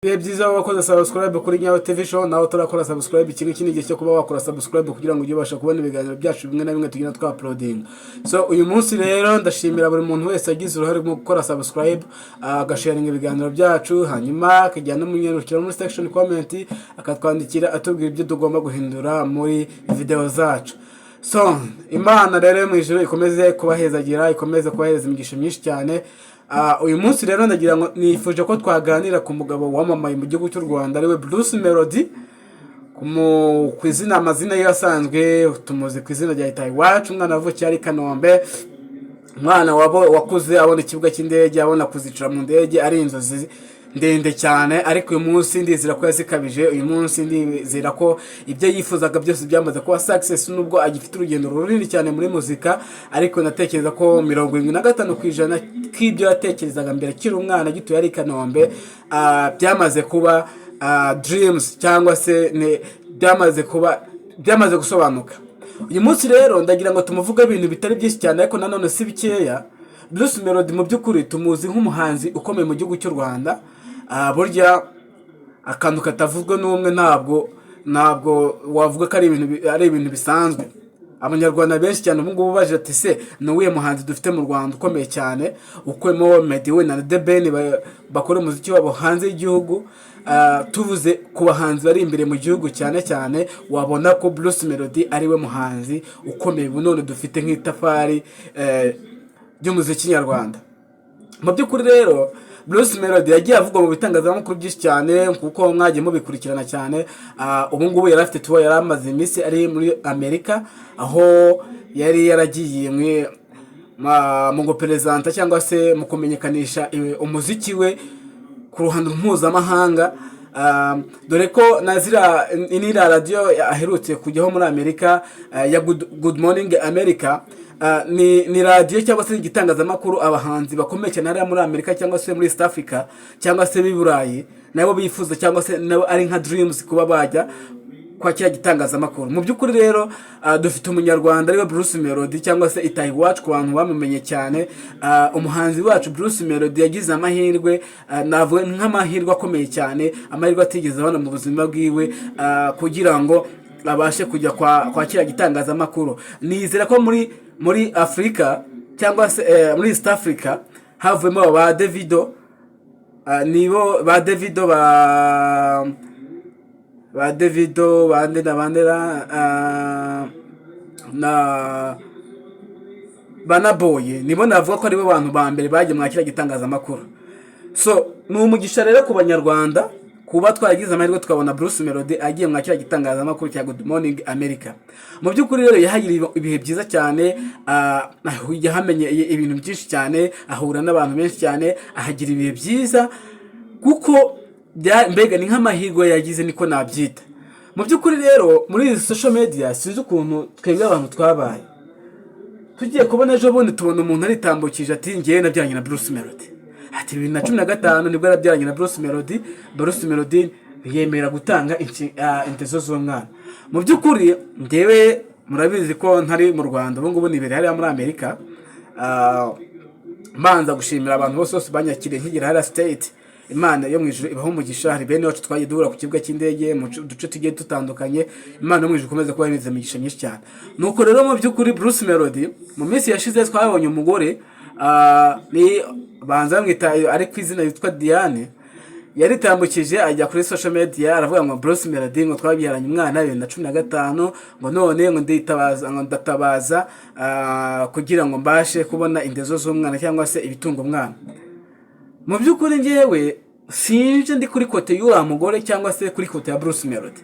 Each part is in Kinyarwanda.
Ibihe byiza wakoze subscribe kuri Nyawe TV Show. Nawe turakora subscribe, iki ngiki ni igihe cyo kuba wakora subscribe kugira ngo ujye ubasha kubona ibiganiro byacu bimwe na bimwe tugenda twa uploading. So uyu munsi rero ndashimira buri muntu wese wagize uruhare mu gukora subscribe, agasharinga ibiganiro byacu, hanyuma akajya no munyarukira muri section comment, akatwandikira atubwira ibyo tugomba guhindura muri video zacu. So Imana rero yo mu ijuru ikomeze kubahezagira, ikomeze kubahereza imigisha myinshi cyane. Uyu munsi rero ndagira ngo nifuje ko twaganira ku mugabo wamamaye mu gihugu cy'u Rwanda, ariwe Bruce Melody, ku izina, amazina ye asanzwe tumuzi ku izina rya Itahiwacu, umwana wavukiye ari i Kanombe, umwana wabo wakuze abona ikibuga cy'indege, abona kuzicara mu ndege ari inzozi ndende cyane. Ariko uyu munsi ndizera ko yazikabije. Uyu munsi ndizera ko ibyo yifuzaga byose byamaze kuba success, nubwo agifite urugendo runini cyane muri muzika. Ariko ndatekereza ko 75% k'ibyo yatekerezaga mbere akiri umwana gituye ari i Kanombe, byamaze kuba dreams, cyangwa se byamaze kuba, byamaze gusobanuka. Uyu munsi rero ndagira ngo tumuvuge ibintu bitari byinshi cyane, ariko nanone si bikeya. Bruce Melody mu by'ukuri tumuzi nk'umuhanzi ukomeye mu gihugu cy'u Rwanda. Burya akantu katavuzwe n'umwe ntabwo wavuga ko ari ibintu bisanzwe. Abanyarwanda benshi cyane ubu ngubu baje ati: "Se ni uwuhe muhanzi dufite mu Rwanda ukomeye cyane?" Ukuyemo Meddy we na The Ben bakora umuziki wabo hanze y'igihugu, tuvuze ku bahanzi bari imbere mu gihugu cyane cyane, wabona ko Bruce Melody ari we muhanzi ukomeye ubu none dufite nk'itafari ry'umuziki nyarwanda. Mu by'ukuri rero Bruce Melody yagiye avugwa mu bitangazamakuru byinshi cyane, kuko mwagiye mubikurikirana cyane. Ubu ngubu yari afite tour, yari amaze iminsi ari muri Amerika, aho yari yaragiye mu guperezanta cyangwa se mu kumenyekanisha umuziki we ku ruhando mpuzamahanga. Dore ko na ziriya n'iriya radiyo aherutse kujyaho muri Amerika, ya Good Morning America, ni radiyo cyangwa se igitangazamakuru abahanzi bakomeye cyane hariya muri Amerika cyangwa se muri East Africa cyangwa se b'i Burayi nabo bifuza, cyangwa se nabo ari nka dreams kuba bajya kwa kiriya gitangazamakuru. Mu by'ukuri rero dufite umunyarwanda ariwe Bruce Melody, cyangwa se Itahiwacu ku bantu bamumenye cyane. Umuhanzi wacu Bruce Melody yagize amahirwe, navuga nk'amahirwe akomeye cyane, amahirwe atigeze abona mu buzima bwiwe, kugira ngo abashe kujya kwa kiriya gitangazamakuru. Nizera ko muri Afurika cyangwa se muri East Africa havuyemo ba Davido, nibo ba Davido, ba Davido bande na bande na Burna Boy, nibo navuga ko aribo bantu ba mbere bagiye mwa kiriya gitangazamakuru. So ni umugisha rero ku banyarwanda kuba twaragize amahirwe tukabona Bruce Melody agiye mwa kiriya gitangazamakuru cya Good Morning America. Mu by'ukuri rero yahagiriye ibihe byiza cyane, yahamenye ibintu byinshi cyane, ahura n'abantu benshi cyane, ahagira ibihe byiza, kuko mbega ni nk'amahirwe yagize, niko nabyita. Mu by'ukuri rero muri izi social media sinzi ukuntu twebwe abantu twabaye tugiye kubona ejo bundi tubona umuntu aritambukije ati: "Ngewe nabyaranye na Bruce Melody." Ati 2015 nibwo yarabyaranye na Bruce Melody. Bruce Melody yemera gutanga indezo z'umwana. Mu by'ukuri ngewe murabizi ko ntari mu Rwanda, ubu ngubu nibereye hariya muri Amerika. Mbanza gushimira abantu bose bose banyakiriye nkigera hariya States. Imana yo mu ijuru ibaho umugisha. Hari bene wacu twagiye duhura ku kibuga cy'indege mu duce tugiye dutandukanye. Imana yo mu ijuru ikomeze kuba imigisha myinshi cyane. Nuko rero mu by'ukuri Bruce Melody mu minsi yashize twabonye umugore, ni banza bamwita ari ku izina yitwa Diane, yaritambukije ajya kuri social media aravuga ngo Bruce Melody ngo twabyaranye umwana 2015, ngo none ngo nditabaza, ngo ndatabaza kugira ngo mbashe kubona indezo z'umwana cyangwa se ibitunga umwana. Mu by'ukuri ngewe sinje ndi kuri côté y'uriya mugore cyangwa se kuri côté ya Bruce Melody.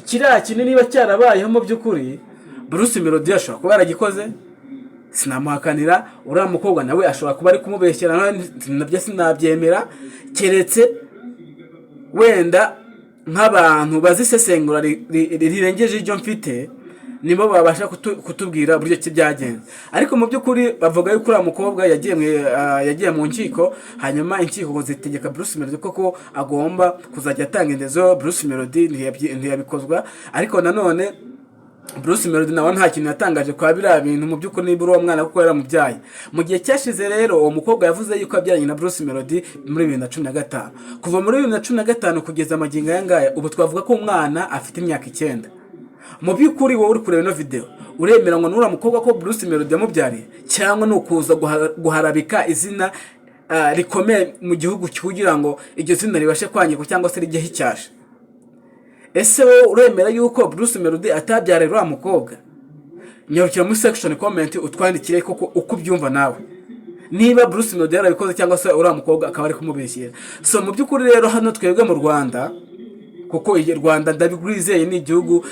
Kiriya kintu niba cyarabayeho, mu by'ukuri Bruce Melody ashobora kuba yaragikoze, sinamuhakanira. Uriya mukobwa nawe ashobora kuba ari kumubeshyera, nawe nabyo sinabyemera, keretse wenda nk'abantu bazisesengura rirengeje iryo mfite, nibo babasha kutubwira uburyo ki byagenze. Ariko mu by'ukuri bavuga yuko uriya mukobwa yagiye mu nkiko, hanyuma inkiko zitegeka Bruce Melody koko agomba kuzajya atanga indezo. Bruce Melody ntiyabikozwa, ariko nanone Bruce Melody nawe nta kintu yatangaje kwa biriya bintu mu by'ukuri, niba uri uwo mwana kuko yaramubyaye. Mu gihe cyashize rero, uwo mukobwa yavuze yuko yabyaranye na Bruce Melody muri 2015. Kuva muri 2015 kugeza amagingo aya ngaya, ubu twavuga ko umwana afite imyaka 9. Mu by'ukuri, wowe uri kureba ino video, uremera ngo n'uriya mukobwa ko Bruce Melody yamubyariye, cyangwa ni ukuza guharabika izina rikomeye mu gihugu kugira ngo iryo zina ribashe kwangirwa cyangwa se rijyeho icyasha? Ese wowe uremera yuko Bruce Melody atabyariye uriya mukobwa? Nyarukira muri section comment utwandikire koko uko ubyumva nawe, niba Bruce Melody yarabikoze cyangwa se uriya mukobwa akaba ari kumubeshyera. So mu by'ukuri rero, hano twebwe mu Rwanda, kuko iyi Rwanda ndabwizeye, ni igihugu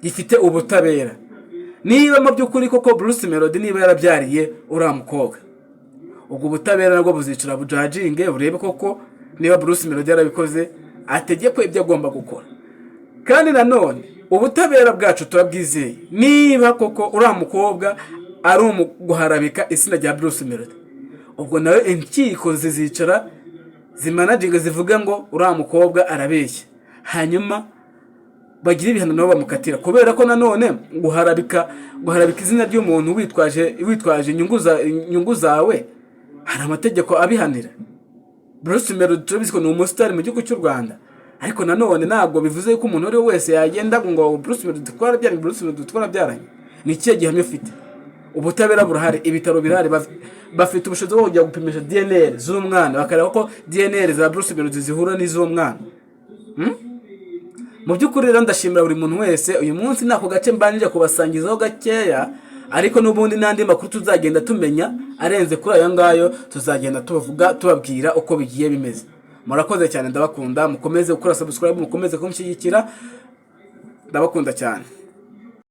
gifite ubutabera, niba mu by'ukuri koko Bruce Melody niba yarabyariye uriya mukobwa, ubwo ubutabera nabwo buzicara bujudginge, burebe koko niba Bruce Melody yarabikoze, ategekwe ibyo agomba gukora. Kandi nanone ubutabera bwacu turabwizeye. Niba koko uriya mukobwa ari umuguharabika izina rya Bruce Melody, ubwo nawe inkiko zizicara zimanaginga, zivuga ngo uriya mukobwa arabeshya, hanyuma bagira ibihano nabo bamukatira, kubera ko nanone guharabika izina ry'umuntu witwaje inyungu zawe, hari amategeko abihanira. Bruce Melody turabizi ko ni umusitari mu gihugu cy'u Rwanda, ariko nanone ntabwo bivuze ko umuntu uwo ari we wese yagenda ngo "Bruce Melody twarabyaranye, Bruce Melody twarabyaranye." Ni ikihe gihamya ufite? Ubutabera burahari, ibitaro birahari, bafite ubushobozi bwo kujya gupimisha DNA z'umwana, bakareba ko DNA za Bruce Melody zihura n'iz'uwo mwana. Mu by'ukuri rero, ndashimira buri muntu wese. Uyu munsi ni ako gace mbanije kubasangizaho gakeya, ariko n'ubundi n'andi makuru tuzagenda tumenya arenze kuri ayo ngayo, tuzagenda tubavuga, tubabwira uko bigiye bimeze. Murakoze cyane, ndabakunda. Mukomeze gukora subscribe, mukomeze kumushyigikira. Ndabakunda cyane.